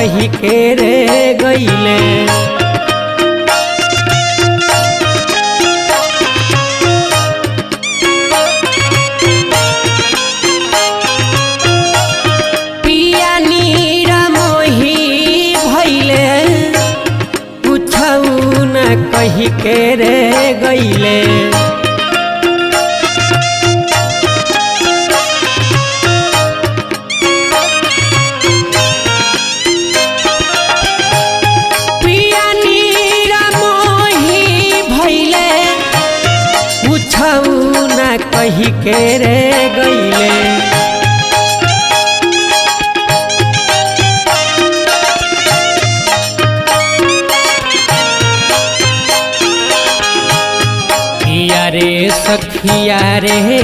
कही के रे गईले। पिया नीरा मोही भैले कुछौ न कही के रे गईले। पिया नीरा मोही भैले कुछौ न कही के रे गईले। सखिया रे सखिया रे।